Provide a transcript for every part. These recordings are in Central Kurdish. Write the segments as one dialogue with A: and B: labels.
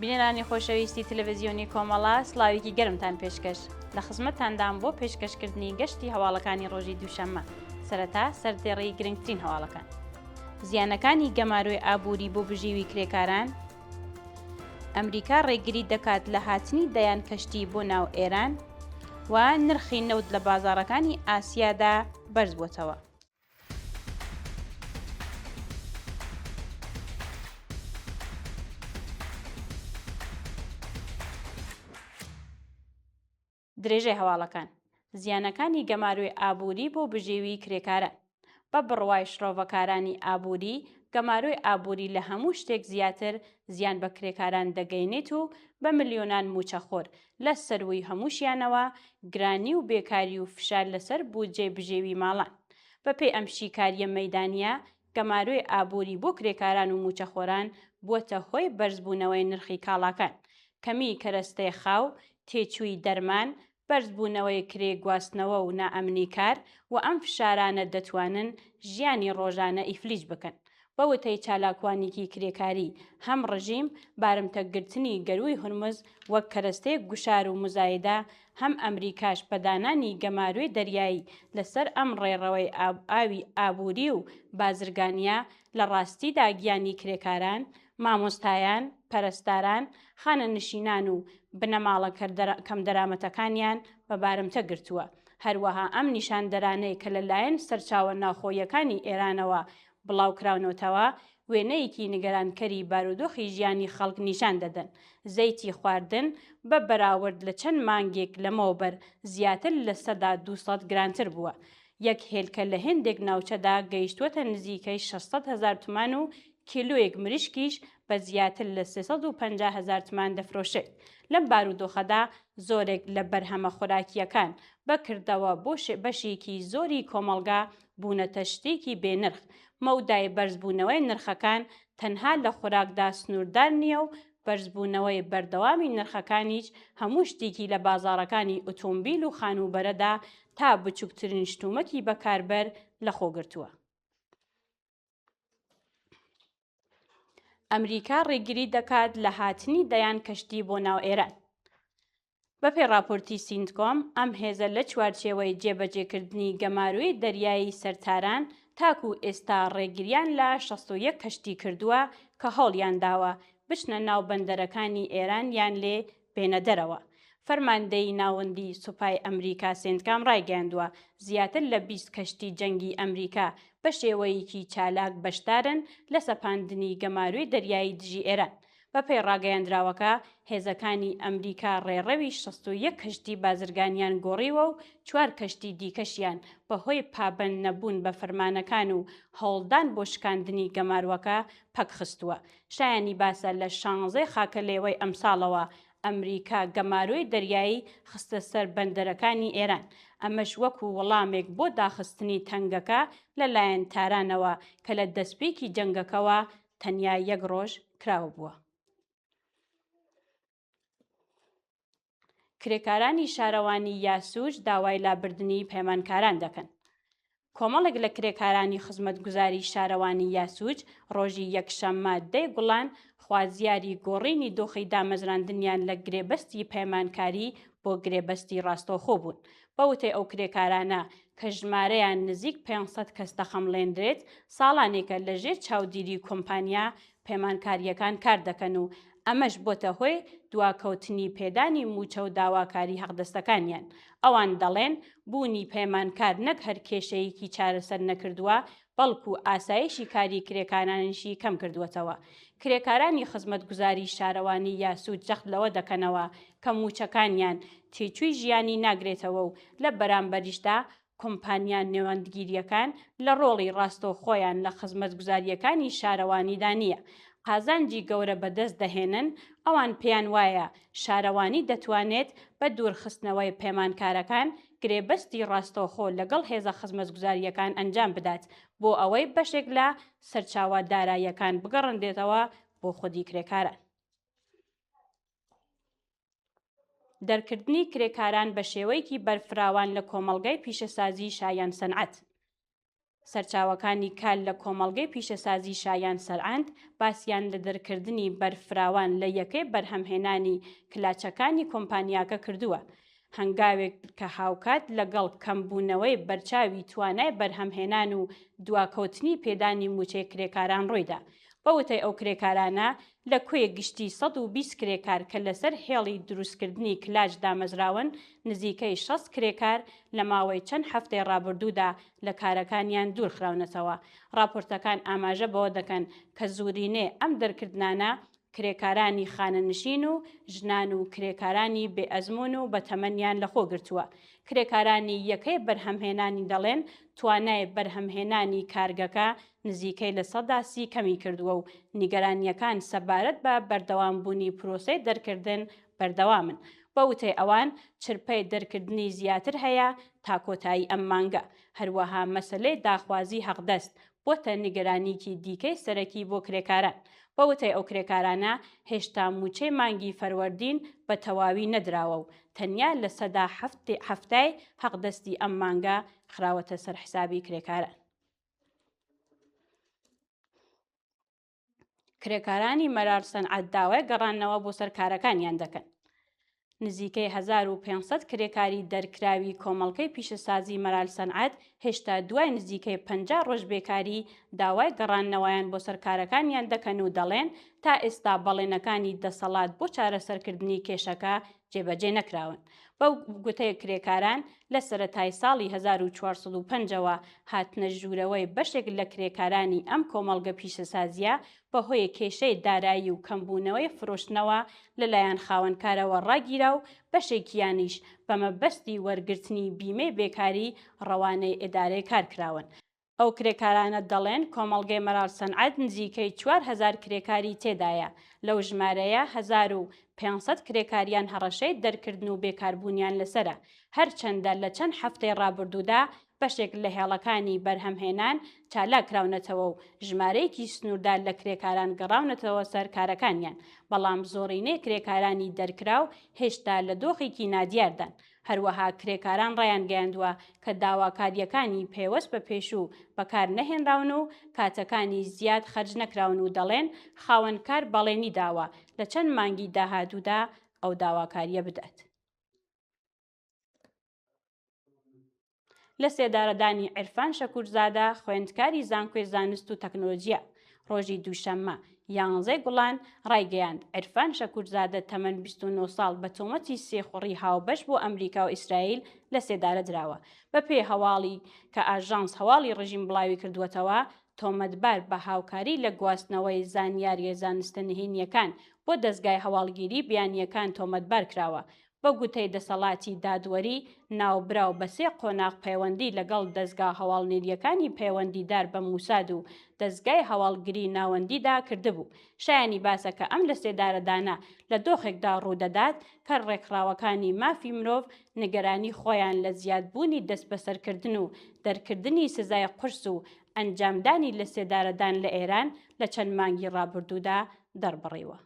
A: بینەرانی خۆشەویستی تەلەڤزیۆنی کۆمەڵە سڵاوێکی گەرمتان پێشکەش لە خزمەتتاندام بۆ پێشکەشکردنی گەشتی هەواڵەکانی ڕۆژی دووشەممە سەرەتا سەردێڕی گرنگترین هەواڵەکان زیانەکانی گەمارۆی ئابووری بۆ بژیوی کرێکاران ئەمریکا ڕێگری دەکات لە هاتنی دەیان کەشتی بۆ ناو ئێران و نرخی نەوت لە بازاڕەکانی ئاسیادا بەرزبووەتەوە. درێژەی هەواڵەکان زیانەکانی گەمارۆی ئابووری بۆ بژێوی کرێکاران بە بڕوای شڕۆڤەکارانی ئابووری، گەمارۆی ئابووری لە هەموو شتێک زیاتر زیان بە کرێکاران دەگەینێت و بە ملیۆنان مووچەخۆر، لە سەرووی هەمووشیانەوە گرانی و بێکاری و فشار لەسەر بودجەی بژێوی ماڵان. بەپێی ئەم شیکارییە مەیدانییە، گەمارۆی ئابووری بۆ کرێکاران و مووچەخۆران بووەتە هۆی بەرزبوونەوەی نرخی کاڵاکان، کەمیی کەرەستەی خاو، تێچووی دەرمان، بەرزبوونەوەی کرێی گواستنەوە و نائەمنی کار و ئەم فشارانە دەتوانن ژیانی ڕۆژانە ئیفلیج بکەن. بە وتەی چالاکوانیکی کرێکاری، هەم ڕژیم بارمتە گرتنی گەرووی هورمز وەک کەرەستەیەک گوشار و موزایدە، هەم ئەمریکاش بە دانانی گەمارۆی دەریایی لە سەر ئەم ڕێڕەوەی ئاوی ئابووری و بازرگانییە لە ڕاستیدا گیانی کرێکاران، مامۆستایان، پەرستاران، خانەنشینان و بنەماڵە کەمدەرامەتەکانیان بە بارمتە گرتووە. هەروەها ئەم نیشاندەرانەی کە لە لایەن سەرچاوە ناوخۆییەکانی ئێرانەوە بڵاوکراونەتەوە، وێنەیەکی نیگەرانکەری بارودۆخی ژیانی خەڵک نیشان دەدەن. زەیتی خواردن بە بەراورد لە چەند مانگێک لەمەوبەر زیاتر 200% گرانتر بووە. یەک هێلکە لە هێندێک ناوچەدا گەیشتووەتە نزیکەی 600 هەزار تمەن و کیلۆیەک مریشکیش بە زیاتر لە 350 هەزار تمەن دەفرۆشرێت. لەم بارودۆخەدا زۆرێک لە بەرهەمە خۆراکییەکان بە کردەوە بۆ بەشێکی زۆری کۆمەڵگا بوونەتە شتێکی بێ نرخ. مەودای بەرزبوونەوەی نرخەکان تەنها لە خۆراکدا سنووردار نییە و بەرزبوونەوەی بەردەوامی نرخەکانیش هەموو شتێکی لە بازاڕەکانی ئوتۆمبیل و خانووبەرەدا تا بچووکترین شتومەکی بەکاربەر لەخۆگرتووە. ئەمریکا ڕێگری دەکات لە هاتنی دەیان کەشتی بۆ ناو ئێران. بەپێی ڕاپۆرتی سینتکۆم، ئەم هێزە لە چوارچێوەی جێبەجێکردنی گەمارۆی دەریایی سەر تاران تاکو ئێستا ڕێگریان لە 61 کەشتی کردووە کە هەوڵیان داوە بچنە ناو بەندەرەکانی ئێران یان لێ بێنە دەرەوە. فەرماندەیی ناوەندیی سوپای ئەمریکا سێنتکام ڕایگەیاندووە، زیاتر لە 20 کەشتی جەنگی ئەمریکا بە شێوەیەکی چالاک بەشدارن لە سەپاندنی گەمارۆی دەریایی دژی ئێران. بەپێی ڕاگەیەندراوەکە، هێزەکانی ئەمریکا ڕێڕەوی 61 کەشتی بازرگانیان گۆڕیوە و چوار کەشتی دیکەشیان بەهۆی پابەند نەبوون بە فەرمانەکان و هەوڵدان بۆ شکاندنی گەماروەکە پەکخستووە. شایانی باسە لە شانزەی خاکەلێوەی ئەمساڵەوە ئەمریکا گەمارۆی دەریایی خستە سەر بەندەرەکانی ئێران، ئەمەش وەکو وەڵامێک بۆ داخستنی تەنگەکە لەلایەن تارانەوە کە لە دەستپێکی جەنگەکەوە تەنیا یەک ڕۆژ کراوە بووە. کرێکارانی شارەوانی یاسوج داوای لابردنی پەیمانکاران دەکەن. کۆمەڵێک لە کرێکارانی خزمەتگوزاری شارەوانی یاسوج ڕۆژی یەکشەممە دەی گوڵان خوازیاری گۆڕینی دۆخی دامەزراندنیان لە گرێبەستی پەیمانکاری بۆ گرێبەستی ڕاستەوخۆ بوون. بە وتەی ئەو کرێکارانە کە ژمارەیان نزیک 500 کەس دەخەمڵێنرێت، ساڵانێکە لە ژێر چاودیری کۆمپانیا پەیمانکارییەکان کار دەکەن و ئەمەش بۆتە هۆی دواکەوتنی پێدانی مووچە و داواکاری حەقدەستەکانیان. ئەوان دەڵێن بوونی پەیمانکار نەک هەر کێشەیەکی چارەسەر نەکردووە، بەڵکو ئاسایشی کاری کرێکارانیشی کەمکردووەتەوە. کرێکارانی خزمەتگوزاری شارەوانی یاسوج جەخت لەوە دەکەنەوە کە مووچەکانیان تێچووی ژیانی ناگرێتەوە و لە بەرامبەریشدا کۆمپانیا نێوەندگیرییەکان لە ڕۆڵی ڕاستەوخۆیان لە خزمەتگوزارییەکانی شارەوانیدا نییە، قازانجی گەورە بەدەست دەهێنن، ئەوان پێیان وایە شارەوانی دەتوانێت بە دوورخستنەوەی پەیمانکارەکان گرێبەستی ڕاستەوخۆ لەگەڵ هێزە خزمەتگوزارییەکان ئەنجام بدات بۆ ئەوەی بەشێک لە سەرچاوە داراییەکان بگەڕندێتەوە بۆ خودی کرێکاران. دەرکردنی کرێکاران بە شێوەیەکی بەرفراوان لە کۆمەڵگای پیشەسازی شایان سەنعەت. سەرچاوەکانی کار لە کۆمەڵگەی پیشەسازی شایان سەرعەند باسیان لە دەرکردنی بەرفراوان لە یەکەی بەرهەمهێنانی کلاچەکانی کۆمپانیاکە کردووە، هەنگاوێک کە هاوکات لەگەڵ کەمبوونەوەی بەرچاوی توانای بەرهەمهێنان و دواکەوتنی پێدانی مووچەی کرێکاران ڕوویدا. بە وتەی ئەو کرێکارانە، لە کۆی گشتی 120 کرێکار کە لەسەر هێڵی دروستکردنی کلاچ دامەزراون، نزیکەی 60 کرێکار لە ماوەی چەند هەفتەی ڕابردوودا لە کارەکانیان دوورخراونەتەوە. ڕاپۆرتەکان ئاماژە بەوە دەکەن کە زورینەی ئەم دەرکردنانە کرێکارانی خانەنشین و ژنان و کرێکارانی بێ ئەزموون و بەتەمەنیان لەخۆ گرتووە. کرێکارانی یەکەی بەرهەمهێنانی دەڵێن توانای بەرهەمهێنانی کارگەکە نزیکەی 30% کەمی کردووە و نیگەرانییەکان سەبارەت بە بەردەوامبوونی پرۆسەی دەرکردن بەردەوامن. بە وتەی ئەوان چرپەی دەرکردنی زیاتر هەیە تا کۆتایی ئەم مانگە. هەروەها مەسەلەی داخوازی حەقدەست بۆتە نیگەرانیکی دیکەی سەرەکی بۆ کرێکاران. بە وتەی ئەو کرێکارانە هێشتا مووچەی مانگی فەروەردین بە تەواوی نەدراوە و تەنیا 70% ی حەقدەستی ئەم مانگە خراوەتە سەر حسابی کرێکاران. کرێکارانی مەرار سەنعەت داوای گەڕانەوە بۆ سەر کارەکانیان دەکەن. نزیکەی 1500 کرێکاری دەرکراوی کۆمەڵگەی پیشەسازی مەرال سەنعەت هێشتا دوای نزیکەی 50 ڕۆژ بێکاری داوای گەڕاندنەوەیان بۆ سەر کارەکانیان دەکەن و دەڵێن تا ئێستا بەڵێنەکانی دەسەڵات بۆ چارەسەرکردنی کێشەکە جێبەجێ نەکراون. بەو گوتەی کرێکاران، لە سەرەتای ساڵی 1405 ەوە هاتنە ژوورەوەی بەشێک لە کرێکارانی ئەم کۆمەڵگە پیشەسازییە بەهۆی کێشەی دارایی و کەمبوونەوەی فرۆشتنەوە لەلایەن خاوەنکارەوە ڕاگیرا و بەشێکیانیش بەمەبەستی وەرگرتنی بیمەی بێکاری ڕەوانەی ئیدارەی کار کراون. ئەو کرێکارانە دەڵێن کۆمەڵگەی مەرال سەنعەت نزیکەی 4000 کرێکاری تێدایە، لەو ژمارەیە 1500 کرێکاریان هەڕەشەی دەرکردن و بێکاربوونیان لەسەرە، هەرچەندە لە چەند هەفتەی ڕابردوودا بەشێک لە هێڵەکانی بەرهەمهێنان چالاک کراونەتەوە و ژمارەیەکی سنووردار لە کرێکاران گەڕاونەتەوە سەر کارەکانیان، بەڵام زۆرینەی کرێکارانی دەرکراو هێشتا لە دۆخێکی نادیاردان. هەروەها کرێکاران ڕایانگەیاندووە کە داواکارییەکانی پەیوەست بە پێشوو بەکار نەهێنراون و کاتەکانی زیاد خەرج نەکراون و دەڵێن خاوەنکار بەڵێنی داوە لە چەند مانگی داهاتوودا ئەو داواکارییە بدات. لە سێدارەدانی عیرفان شەکورزادە خوێندکاری زانکۆی زانست و تەکنۆلۆجیا ڕۆژی دووشەممە یانزەی گوڵان ڕایگەیاند عیرفان شەکورزادە تەمەن 29 ساڵ بە تۆمەتی سێخوڕی هاوبەش بۆ ئەمریکا و ئیسرائیل لە سێدارە دراوە. بەپێی هەواڵی کە ئاژانس هەواڵی ڕژیم بڵاوی کردووەتەوە، تۆمەتبار بە هاوکاری لە گواستنەوەی زانیارییە زانستە نهێنییەکان بۆ دەزگای هەواڵگیری بیانییەکان تۆمەتبار کراوە. بە گوتەی دەسەڵاتی دادوەری، ناوبراو بە سێ قۆناغ پەیوەندی لەگەڵ دەزگا هەواڵنێرییەکانی پەیوەندیدار بە موساد و دەزگای هەواڵگری ناوەندیدا کردبوو. شایانی باسە کە ئەم لەسێدارەدانە لە دۆخێکدا ڕوودەدات کە ڕێکخراوەکانی مافی مرۆڤ نیگەرانی خۆیان لە زیادبوونی دەستبەسەرکردن و دەرکردنی سزای قورس و ئەنجامدانی لەسێدارەدان لە ئێران لە چەند مانگی ڕابردوودا دەربڕیوە.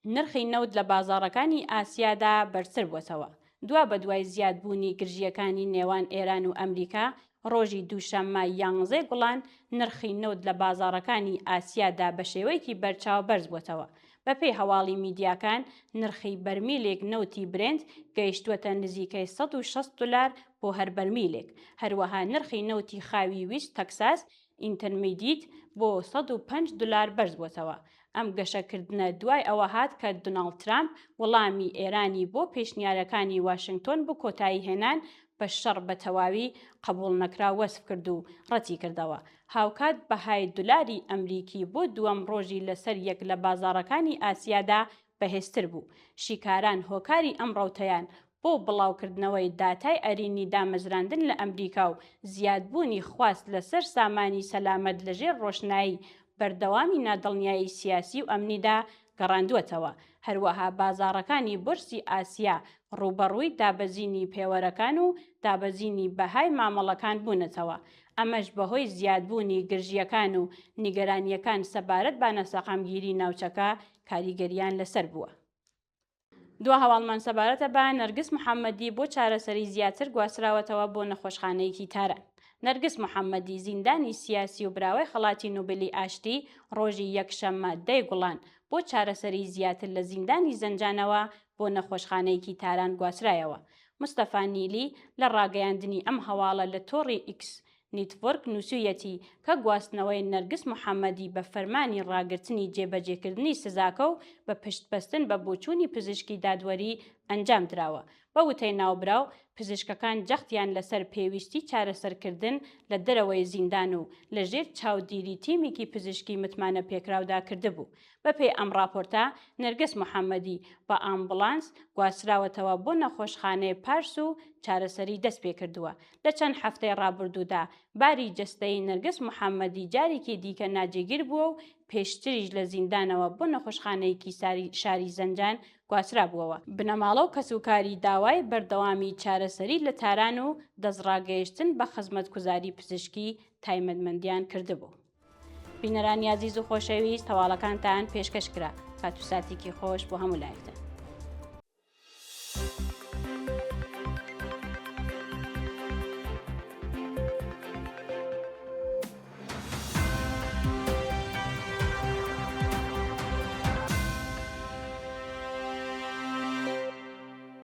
A: نرخی نەوت لە بازاڕەکانی ئاسیادا بەرزتر بووەتەوە. دوابەدوای زیادبوونی گرژییەکانی نێوان ئێران و ئەمریکا، ڕۆژی دووشەممە یانزەی گوڵان نرخی نەوت لە بازاڕەکانی ئاسیادا بە شێوەیەکی بەرچاو بەرزبووەتەوە. بەپێی هەواڵی میدیاکان، نرخی بەرمیلێک نەوتی برێنت گەیشتووەتە نزیکەی 160 دۆلار بۆ هەر بەرمیلێک. هەروەها نرخی نەوتی خاوی ویست تەکساس ئینتەرمیدیت بۆ 105 دۆلار بەرزبووەتەوە. ئەم گەشەکردنە دوای ئەوە هات کە دوناڵد ترامپ وڵامی ئێرانی بۆ پێشنیارەکانی واشنگتۆن بۆ کۆتاییهێنان بە شەڕ بە تەواوی قەبووڵنەکراو وەسف کرد و ڕەتیکردەوە. هاوکات بەهای دولاری ئەمریکی بۆ دووەم ڕۆژی لەسەر یەک لە بازاڕەکانی ئاسیادا بەهێزتر بوو. شیکاران هۆکاری ئەم ڕەوتەیان بۆ بڵاوکردنەوەی داتای ئەرینی دامەزراندن لە ئەمریکا و زیادبوونی خواست لەسەر سامانی سەلامەت لەژێر ڕۆشنایی بەردەوامی نادڵنیایی سیاسی و ئەمنیدا گەڕاندووەتەوە. هەروەها بازاڕەکانی بۆرسی ئاسیا ڕووبەڕووی دابەزینی پێوەرەکان و دابەزینی بەهای مامەڵەکان بوونەتەوە، ئەمەش بەهۆی زیادبوونی گرژییەکان و نیگەرانییەکان سەبارەت بە ناسەقامگیری ناوچەکە کاریگەرییان لەسەر بووە. دوا هەواڵمان سەبارەتە بە نەرگس محەممەدی بۆ چارەسەری زیاتر گواستراوەتەوە بۆ نەخۆشخانەیەکی تاران. نەرگس محەممەدی زیندانی سیاسی و براوەی خەڵاتی نوبلی ئاشتی ڕۆژی یەکشەممە دەی گوڵان بۆ چارەسەری زیاتر لە زیندانی زەنجانەوە بۆ نەخۆشخانەیەکی تاران گواسترایەوە. مستەفا نیلی لە ڕاگەیاندنی ئەم هەواڵە لە تۆڕی ئیکس نیتڤۆرک نووسیویەتی کە گواستنەوەی نەرگس محەممەدی بە فەرمانی ڕاگرتنی جێبەجێکردنی سزاکە و بە پشتبەستن بە بۆچوونی پزیشکی دادوەری ئەنجام دراوە. بە وتەی ناوبراو، پزیشکەکان جەختیان لەسەر پێویستی چارەسەرکردن لە دەرەوەی زیندان و لەژێر چاودیری تیمێکی پزیشکی متمانەپێکراودا کردبوو. بەپێی ئەم ڕاپۆرتە، نەرگس محەمەدی بە ئامبوڵانس گواستراوەتەوە بۆ نەخۆشخانەی پارس و چارەسەری دەستپێکردووە. لە چەند هەفتەی ڕابردوودا باری جەستەیی نەرگس محەمەدی جارێکی دیکە ناجێگیر بووە و پێشتریش لە زیندانەوە بۆ نەخۆشخانەیەکی شاری زەنجان گواسترابووەوە. بنەماڵە و کەسوکاری داوای بەردەوامی چارەسەری لە تاران و دەستڕاگەیشتن بە خزمەتگوزاری پزیشکی تایمەتمەندیان کردبوو. بینەرانی ئازیز و خۆشەویست هەواڵەکانتان پێشکەش کرا. کات و ساتێکی خۆش بۆ هەموو لایەکتان.